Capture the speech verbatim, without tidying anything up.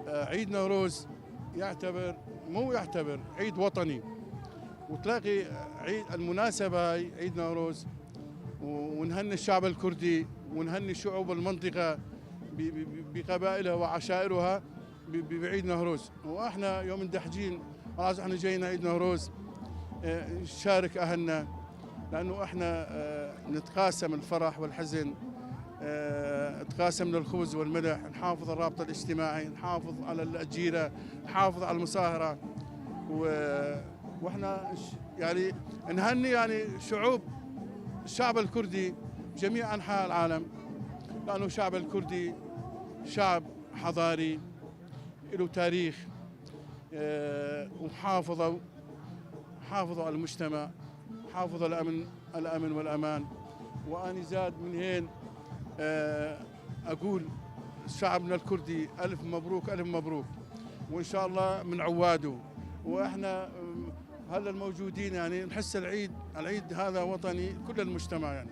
عيد نوروز يعتبر، مو يعتبر، عيد وطني. وتلاقي عيد، المناسبة هاي عيد نوروز، و-، ونهني الشعب الكردي، ونهني شعوب المنطقة ب-، ب-، ب-، بقبائلها وعشائرها ب-، ب-، بعيد نوروز. واحنا يوم مدحجين، خلاص احنا جاينا عيد نوروز، آه، نشارك أهلنا، لأنه احنا، آه، نتقاسم الفرح والحزن، آه، نتقاسم الخبز والملح، نحافظ على الرابط الاجتماعي، نحافظ على الأجيرة، نحافظ على المصاهرة. و-، واحنا ش-، يعني نهني يعني شعوب، الشعب الكردي بجميع أنحاء العالم، لأنه الشعب الكردي شعب حضاري، له تاريخ، آه، وحافظوا، حافظوا على المجتمع، حافظوا الأمن، الأمن والأمان. وأني زاد من هين، آه، أقول شعبنا الكردي ألف مبروك، ألف مبروك، وإن شاء الله من عواده. وإحنا، آم، هلا الموجودين يعني نحس العيد، العيد هذا وطني كل المجتمع يعني.